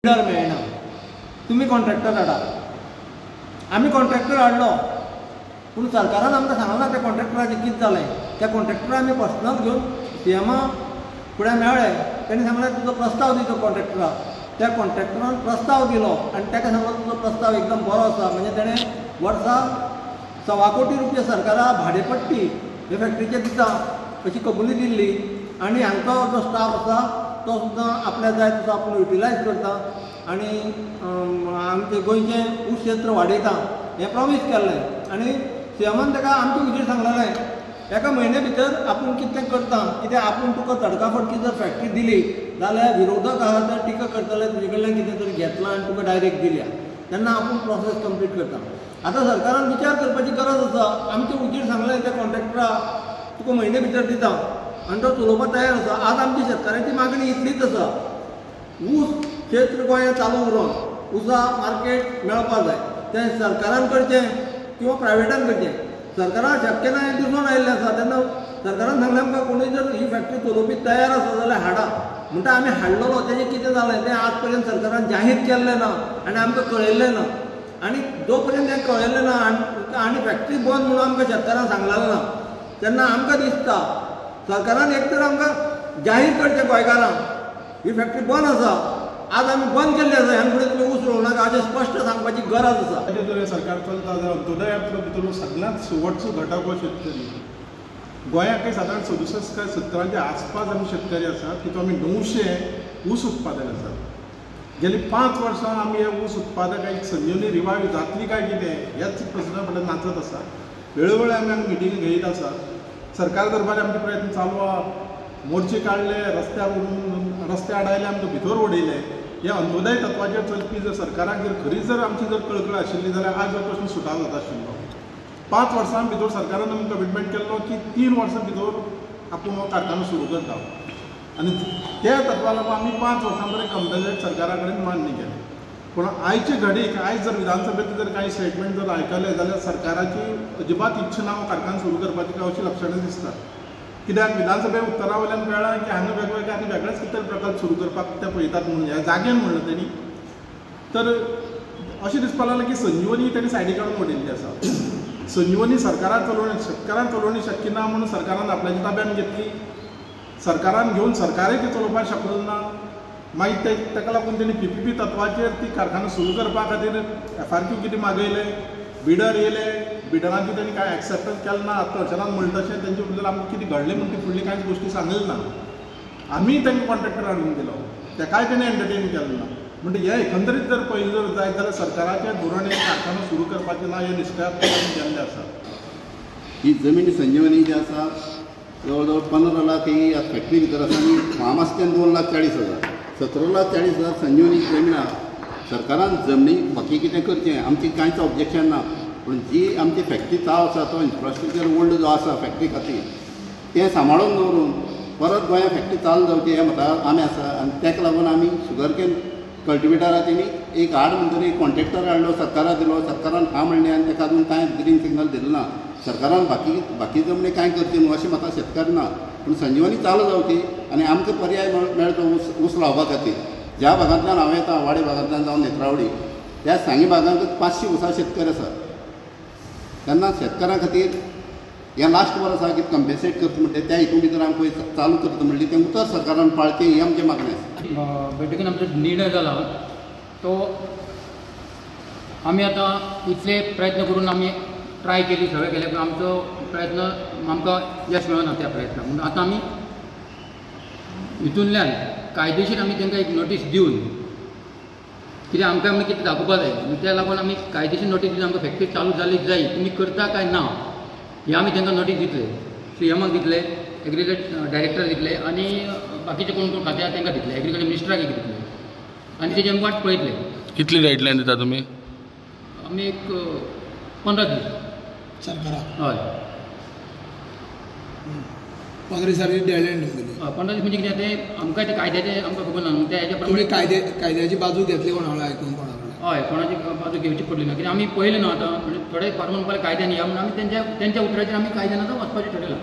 Bidder मेळना, तुमी contractor हाडा. आमी कॉन्ट्रॅक्टर हाडलो, पूण सरकारान आमकां सांगना त्या कॉन्ट्रॅक्टराचें कितें जालें. त्या कॉन्ट्रॅक्टरा आमी पर्सनल घेवन सीएमा फुडें मेळ्ळे, तेणी सांगलें तुजो प्रस्ताव दी तो कॉन्ट्रॅक्टराक. त्या कॉन्ट्रॅक्टरान प्रस्ताव दिलो आनी ताका सांगलो तुजो प्रस्ताव एकदम बरो आसा. म्हणजे तेणें वर्सा 1.25 कोटी रुपया सरकारा भाडेपट्टी हे फॅक्टरीचेर दिता अशी कबुली दिल्ली आनी हांचो जो स्टाफ आसा तो सुद्दां आपल्या जाय तसो आपूण युटिलायज करता आनी आमचें गोंयचें ऊस क्षेत्र वाडयता हें प्रॉमीस केल्लें. आनी सीएमान ताका आमचे हुजीर सांगलेलें एका म्हयन्या भितर आपूण कितें करता, कित्याक आपूण तुका तडकाफडकी जर फॅक्टरी दिली जाल्यार विरोधक आसा ते टिका करतले, तुजे कडल्यान कितें तरी घेतलां आनी तुका डायरेक्ट दिल्या, तेन्ना आपूण प्रोसेस कंप्लीट करता. आतां सरकारान विचार करपाची गरज आसा. आमचे हुजीर सांगलें त्या कॉन्ट्रॅक्टराक तुका म्हयने भितर दिता आनी तो चलोवपाक तयार आसा. आज आमची शेतकारांची मागणी इतलीच आसा, ऊस क्षेत्र गोंयांत चालू उरोन ऊसा मार्केट मेळपाक जाय, तें सरकारान करचें किंवा प्रायवेटान करचें. सरकारान शक्य ना हें दिसून आयिल्लें आसा. तेन्ना सरकारान सांगलें आमकां कोणूय जर ही फॅक्टरी चलोवपी तयार आसा जाल्यार हाडा, म्हणटा आमी हाडलेलो तेजें कितें जालें तें आज पर्यंत सरकारान जाहीर केल्लें ना आनी आमकां कळयल्लें ना. आनी जो पर्यंत हें कळयल्लें ना आनी फॅक्टरी बंद म्हणून आमकां शेतकारांक सांगलें ना, तेन्ना आमकां दिसता सरकारान एक तर आमकां जाहीर करचें गोंयकारांक ही फॅक्टरी बंद आसा, आज आमी बंद केल्ली आसा, ह्यान फुडें तुमी ऊस रोवं नाका अशें स्पश्ट सांगपाची गरज आसा. जर सरकार चलता जाल्यार अंत्योदयांतलो भितर सगळ्यांत शेवटचो घटक हो शेतकरी. गोंयांत सादारण 67 काय 70 आसपास आमी शेतकरी आसात, तितूंत आमी 900 ऊस उत्पादक आसात. गेली 5 वर्सां आमी हे ऊस उत्पादक एक संजीवनी रिवायव जातली काय कितें ह्याच प्रस्ना फाटल्यान नाचत आसा. वेळोवेळी आमी हांगा मिटिंगी घेयत आसा. सरकार दरबारी आमचे प्रयत्न चालू आहा. मोर्चे काडले, रस्त्यार रस्ते आडायले, आमकां भितर उडयले. ह्या अंत्योदय तत्वाचेर चलपी जर सरकाराक जर खरीच जर आमची जर कळकळ आशिल्ली जाल्यार आज हो प्रश्न सुटाव जाता आशिल्लो. 5 वर्सां भितर सरकारान आमकां कमिटमेंट केल्लो की 3 वर्सां भितर आपूण हो कारखानो सुरू करता आनी त्या तत्वा लागून आमी 5 वर्सां मेरेन कंपन्सेट सरकारा कडेन मान्य केलें. पूण आयचे घडीक आयज जर विधानसभेंत जर कांय स्टेटमेंट जर आयकले जाल्यार सरकाराची अजिबात इच्छा ना हो कारखानो सुरू करपाची काय अशी लक्षणां दिसतात. कित्याक विधानसभे उत्तरा वयल्यान कळ्ळां की हांगा वेगवेगळे आनी वेगळेच कितें प्रकल्प सुरू करपाक ते पळयतात म्हणून ह्या जाग्यान म्हणलं तेणी. तर अशें दिसपाक लागलें की संजीवनी तेणी सायडीक काडून उडयल्ली आसा. संजीवनी सरकारान चलोवणी शेतकारान चलोवणी शक्य ना म्हणून सरकारान आपल्याच्या ताब्यान घेतली. सरकारान घेवन सरकारय ती चलोवपाक शकलो ना. मागीर ते ताका लागून तेणी PPP तत्वाचेर ती कारखानो सुरू करपा खातीर FRQ कितें मागयले, बिडर येयले, बिडरांची तेणी कांय एक्सेप्टन्स केलें ना. आतां अर्चनान म्हणटा तशें तेंचे बद्दल आमकां कितें घडलें म्हण ती फुडली कांयच गोश्टी सांगलें ना. आमी तांकां कॉन्ट्रॅक्टर हाडून दिलो, तेकाय तेणी एंटरटेन केलें ना. म्हणटा हे एकंदरीत जर पळयलें जर जायत जाल्यार सरकाराचें धोरण हें कारखानो सुरू करपाचें ना हें निश्चयात्मक आमी केल्लें आसा. ही जमीन संजीवनी जी आसा जवळ जवळ 15 लाख ही फॅक्टरी भितर आसा आनी फार्म आसा तें 2,40,000, 17,40,000 संजीवनी जमीन आसा. सरकारान जमनी बाकी कितें करचें आमचें कांयच ऑब्जेक्शन ना, पूण जी आमची फॅक्टरी चाव आसा तो इन्फ्रास्ट्रक्चर ओल्ड जो आसा फॅक्टरी खातीर तें सांबाळून दवरून परत गोंया फॅक्टरी चालू जावची हें म्हाका आमी आसा. आनी ताका लागून आमी शुगर can कल्टिवेटरा तेणी एक हाड म्हणटरी एक कॉन्ट्रॅक्टर हाडलो, सरकाराक दिलो, सरकारान हा म्हणलें आनी ताका अजून कांय ग्रीन सिग्नल दिलें ना. सरकारान बाकी बाकी जमनी कांय करची न्हू अशें म्हाका शेतकार ना, पूण संजीवनी चालू जावची आनी आमकां पर्याय मेळचो ऊस ऊस लावपा खातीर. ज्या भागांतल्यान हांव येता वाडे भागांतल्यान जावन नेत्रावळी त्या सांगे भागांत 500 ऊसा शेतकरी आसात. तेन्ना शेतकारां खातीर हें लास्ट वर्स आसा की कंपेन्सेट करता म्हणटा त्या हितून भितर आमकां चालू करता म्हणली तें उतर सरकारान पाळचें ही आमचें मागणें आसा. बैठकीन आमचो निर्णय जाला तो आमी आतां इतले प्रयत्न करून आमी ट्राय केली, सगळें केलें, पूण आमचो प्रयत्न आमकां यश मेळना त्या प्रयत्नाक. म्हणून आतां आमी हितूंतल्यान कायदेशीर आमी तांकां एक नोटीस दिवन, कित्याक आमकां आमी कितें दाखोवपा जाय, त्या लागून आमी कायदेशीर नोटीस दिवन आमकां फॅक्टरी चालू जाली जाय, तुमी करता काय ना हे आमी तांकां नोटीस दितले, सीएमाक दितले, एग्रीकल्चर डायरेक्टर दितले आनी बाकीचे कोण कोण खाते आसा तांकां दितले, एग्रीकल्चर मिनिस्टराक एक दितले आनी तेजी आमी वाट पळयतले. कितली गायडलायन दिता तुमी? आमी एक 15 दीस सरकाराक. हय, 15 दिसांनी डेडलायन दिली. हय, 15 दीस म्हणजे कितें तें आमकां ते कायद्याचें आमकां खबर ना, त्या हेच्या तुमी कायद्याची बाजू घेतली कोणा वांगडा आयकून कोणा वांगडा? हय, कोणाची बाजू घेवची पडली ना, कित्याक आमी पळयलें न्हू आतां म्हणजे थोडे फार्मर म्हणपाक कायद्यान या म्हणून आमी तेंच्या उतराचेर आमी कायद्यान आतां वचपाचें ठरयलां.